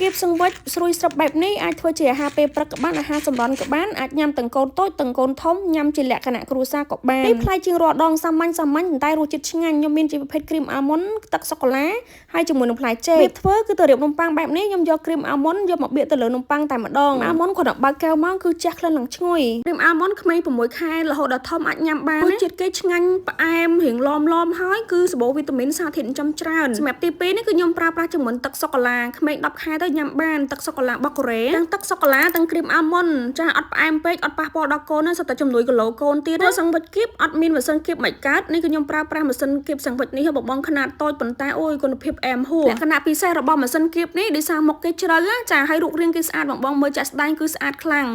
គៀបសង្វិចស្រួយស្រាប់បែបនេះអាចធ្វើជាអាហារពេលព្រឹកក៏បានអាហារសម្រន់ក៏បានអាចញ៉ាំទាំងកូនតូចទាំងកូនធំញ៉ាំជាលក្ខណៈគ្រួសារក៏បាននេះប្លែកជាងរាល់ដងសាមញ្ញសាមញ្ញតែរសជាតិឆ្ងាញ់ខ្ញុំមានជាប្រភេទគ្រីមអាម៉ុនទឹកសូកូឡាហើយជាមួយនឹងផ្លែចេករបៀបធ្វើគឺទៅរៀបនំប៉័ងបែបនេះខ្ញុំយកគ្រីមអាម៉ុនយកមកបៀកទៅលើនំប៉័ងតែម្ដងអាម៉ុនគ្រាន់តែបើកកែវមកគឺជះក្លិនឡើងឈ្ងុយគ្រីមអាម៉ុនក្មេង6ខែរហូតដល់ធំអាចញ៉ាំបានរសជាតិគេឆ្ងាញ់ផ្អែមរៀងឡមឡមហើយគឺសម្បូរវីតាមីនសារធាតុចិញ្ចឹមច្រើនសម្រាប់ទី2នេះគឺខ្ញុំប្រើប្រាស់ជាមួយទឹកសូកូឡាក្មេង10ខែទៅញ៉ាំបានទឹកសូកូឡារបស់កូរ៉េទាំងទឹកសូកូឡាទាំងគ្រីមអាម៉ុនចាអត់ផ្អែមពេកអត់ប៉ះពាល់ដល់កូនណាសុទ្ធតែជំនួយគីឡូកូនទៀតសង្វិតគៀបអត់មានម៉ាស៊ីនគៀបមិនកើតនេះគឺខ្ញុំប្រើប្រាស់ម៉ាស៊ីនគៀបសង្វិតនេះបងបងខ្នាតតូចប៉ុន្តែអូយគុណភាពអែមហួរលក្ខណៈពិសេសរបស់ម៉ាស៊ីនគៀបនេះដោយសារមុខគេជ្រៅចាហើយរូបរាងគេស្អាតបងបងមើលចាក់ស្ដែងគឺស្អាតខ្លាំង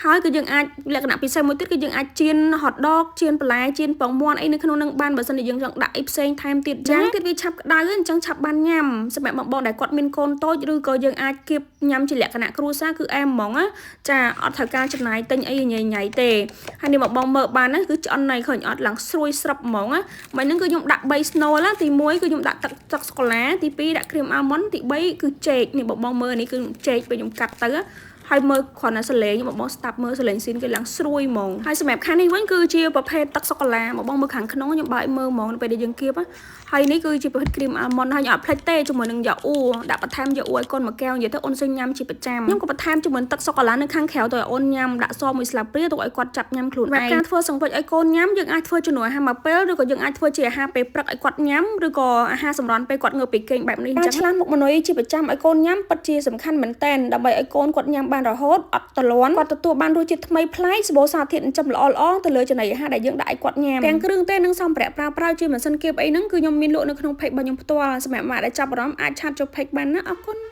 ហើយគឺយើងអាចលក្ខណៈពិសេសមួយទៀតគឺយើងអាចចៀន hot dog ចៀនបន្លែចៀនពងមាន់អីនៅក្នុងនឹងបានបើសិនជាយើងចង់ដាក់អីផ្សេងថែមទៀតចឹងទៀតវាឆាប់ក្តៅអញ្ចឹងឆាប់បានញ៉ាំសម្រាប់បងបងដែលគាត់មានកូនតូចឬក៏យើងអាចគៀបញ៉ាំជាលក្ខណៈគ្រួសារគឺអែមហ្មងណាចាអត់ត្រូវការចំណាយទិញអីញ៉ៃញ៉ៃទេហើយនេះបងបងមើលបានណាគឺឆ្អិនណៃឃើញអត់ឡើងស្រួយស្រាប់ហ្មងណាមិញហ្នឹងគឺខ្ញុំដាក់3ស្នូលណាទី1គឺខ្ញុំដាក់ទឹកទឹកសូកូឡាទី2ដាក់គ្រីមអាម៉ុនទី3គឺចេកនេះបងបងមើលនេះគឺចេកពេលខ្ញុំកាត់ទៅហើយមើលគ្រាន់តែសលេងបងបងស្ដាប់មើលសលេងស៊ីនគេឡើងស្រួយហ្មងហើយសម្រាប់ខាងនេះវិញគឺជាប្រភេទទឹកសូកូឡាបងបងមើលខាងក្នុងខ្ញុំបើកមើលហ្មងនៅពេលដែលយើងគៀបហើយនេះគឺជាប្រភេទគ្រីមអាម៉ុនហើយខ្ញុំអត់ភ្លេចទេជាមួយនឹងយ៉ាអ៊ូដាក់បន្ថែមយ៉ាអ៊ូឲ្យកូនមួយកែវនិយាយទៅអូនសឹងញ៉ាំជាប្រចាំខ្ញុំក៏បន្ថែមជាមួយទឹកសូកូឡានៅខាងក្រៅទៅឲ្យអូនញ៉ាំដាក់សមមួយស្លាបព្រាទុកឲ្យគាត់ចាប់ញ៉ាំខ្លួនឯងការធ្វើសង្វិចឲ្យកូនញ៉ាំយើងអាចធ្វើជំនួសអាហារមួយពេលឬក៏យើងអាចធ្វើជាអាហារពេលព្រឹកឲ្យគាត់ញ៉ាំឬក៏អាហារសម្រន់ពេលគាត់ងើបពីគេងបែបនេះអញ្ចឹងឆ្លាស់មុខមនុយជាប្រចាំឲ្យកូនញ៉ាំពិតជាសំខាន់មែនតែនដើម្បីឲ្យកូនគាត់ញ៉ាំបានរហូតអត់តលន់គាត់ទទួលបានរសជាតិថ្មីប្លែកសម្បូរសារធាតុចិញ្ចឹមល្អៗទៅលើចំណីអាហារដែលយើងដាក់ឲ្យគាត់ញ៉ាំទាំងគ្រឿងទេនិងសម្ភារៈប្រើប្រាស់ជាម៉ាស៊ីនគៀបអីហ្នឹងគឺខ្ញុំមានលក់នៅក្នុង page របស់ខ្ញុំផ្ទាល់សម្រាប់ម៉ាក់ដែលចាប់អារម្មណ៍អាច chat ចូល page បានណាអរគុណ។